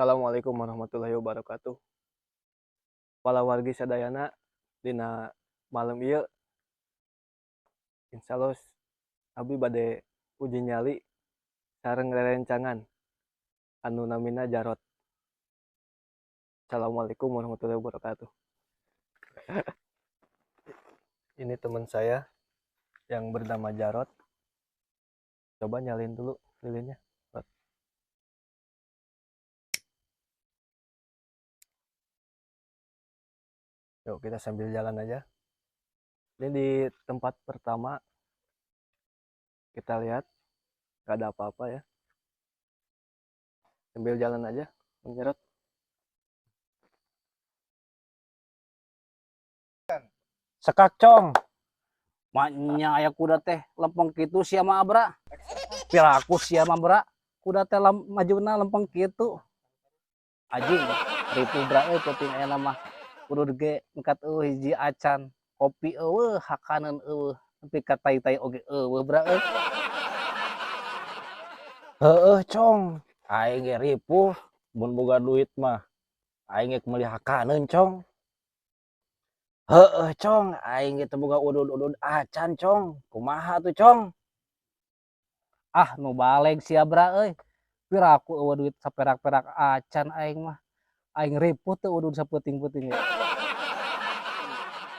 Assalamualaikum warahmatullahi wabarakatuh. Palawargi sadayana, dina malam ieu insyaallah abdi bade uji nyali sareng rerencangan anu namina Jarot. Assalamualaikum warahmatullahi wabarakatuh. Ini teman saya yang bernama Jarot. Coba nyalin dulu lilinnya. Rot. Yuk, kita sambil jalan aja. Ini di tempat pertama kita lihat gak ada apa-apa ya. Sambil jalan aja, Bang Jarot. Sekak, Cong. Maknya aya kuda teh lempeng kitu sia mah, Abra. Piraku sia mah, Bra. Kuda teh majuna lempeng kitu. Anjing, ripuh, Bra, euy, penting aya mah. Kudu ge engkat eueuh hiji acan. Kopi eueuh, hakaneun eueuh. Nepi ka tai-tai oge eueuh, Bra, euy. Heeh, Cong. Aing ge ripuh mun boga duit mah. Aing ge meuli hakaneun, Cong. Heeh, Cong, aing ge teu boga udud-udud acan, Cong. Kumaha tuh, Cong? Ah, nu baleg sia, Bra, euy. Piraku eueuh duit saperak-perak acan aing mah. Aing ripuh teu udud sapeuting-peuting ge.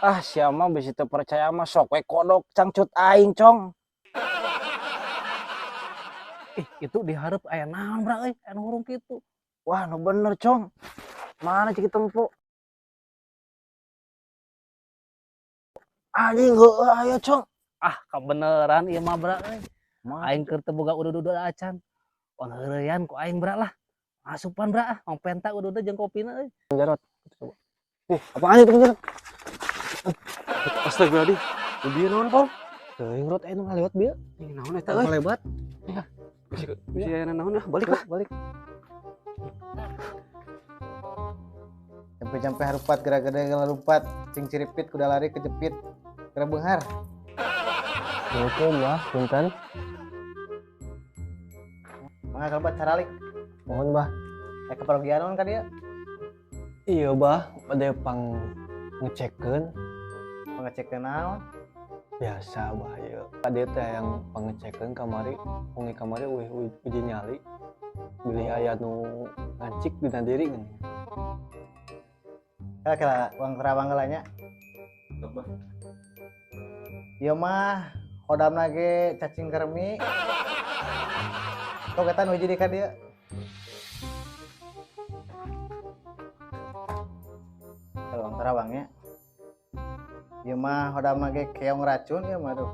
Ah, sia mah bisi teu percaya mah sok we kodok cangcut aing, Cong. Ih, itu dihareup aya naon, Bra, euy? Aya nu hurung kitu. Wah, nu bener, Cong. Mana cik tempo? Anjing, heueuh aya, Cong. Ah, kabeneran ieu mah, Bra, euy. Mah. Aing keur teu boga udud-udud acan. On heureuyan ku aing, Bra, lah. Asupan, Bra, ah, mang penta ududna jeung kopina euy. Jarot. Coba. Apaan itu, Bang Jarot? Astagfirullahaladzim. Bieu naon, Pong? Teuing, Rot, aya nu ngaliwat bieu. Ih, naon eta euy? Ngalebat. Bisi bisi aya naon ah, balik lah. Balik. Sampai-sampai harupat gara-gara ngelumpat, cing ciripit kuda lari kejepit, geura beunghar. Assalamualaikum, Bah, punten. Mangga kalbat caralik. Mohon, Bah. Eh, kepergian naon ka dieu? Iya, Bah, bade pang ngecekeun. Pangecekeun naon? Biasa, Bah, ieu. Tadi teh yang pangecekeun kamari, wengi kamari uih uji nyali. Bilih aya nu ngancik dina diri geuning. Kela kela uang terawang heula nya. Ieu mah hodamna ge cacing kremi. Tok eta nu hiji deui ka dieu. Kalau uang terawang nya. Ieu mah hodamna ge keong racun ieu mah, aduh.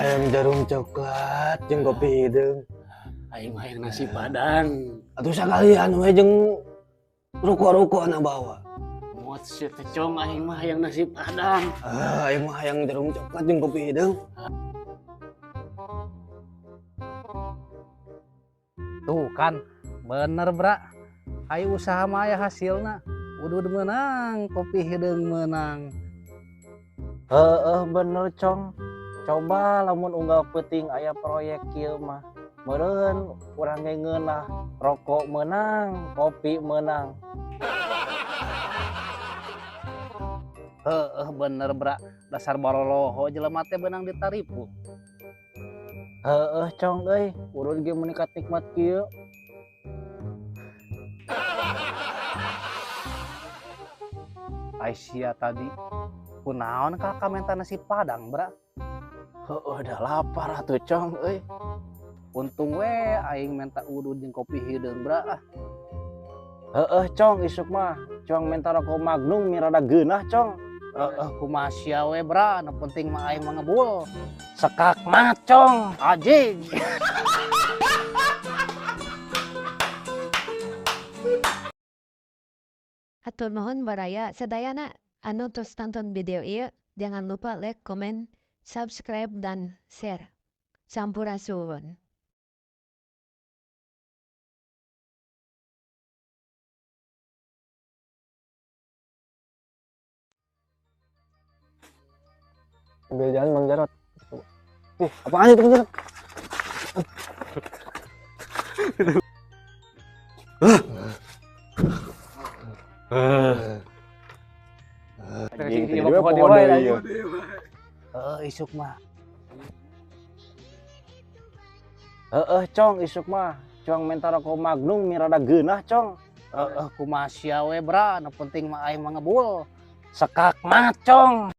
Ayam jarum coklat jeung kopi hideung. Aing mah hayang nasi padang. Atuh sakalian we jeung ruko-ruko na bawa. Mot sia teh, Cong, aing mah hayang nasi padang. Ah, aing mah hayang jarum coklat jeung kopi hideung. Tuh kan, bener, Bra. Ayo usaha mah aya hasilna. Udud meunang, kopi hideung meunang. Heeh, bener, Cong. Coba lamun unggal peuting aya proyek kieu mah. Meureun urang ge ngeunah, rokok meunang, kopi meunang. Heeh, bener, Bra. Dasar baroloho jelema teh beunang ditaripu. Heeh, Cong euy, urang ge meuni nikmat kieu. Aisyah tadi kunaon kakak minta nasi padang, Bra? Heeh, udah lapar atuh, Cong euy. Untung we aing minta udud jeung kopi hideung, Bra. Ah. Heeh, Cong, isuk mah Cong minta rokok Magnum mi rada geunah, Cong. Heeh, kumaha sia we, Bra, nu penting mah aing mah ngebul. Sekak mat, Cong. Anjing. Hatur nuhun baraya sadayana anu tos nonton video ieu, jangan lupa like, komen, subscribe, dan share. Sampurasun. Sambil jalan Bang Jarot. Ih, apaan itu Bang Jarot? Anjing, Tiba-tiba poho deui ieu. Heeh, isuk mah. Heeh, Cong, isuk mah. Cuang minta rokok Magnum mi rada geunah, Cong. Heeh, kumaha sia we, Bra, nu penting mah aing mah ngebul. Sekak mat, Cong.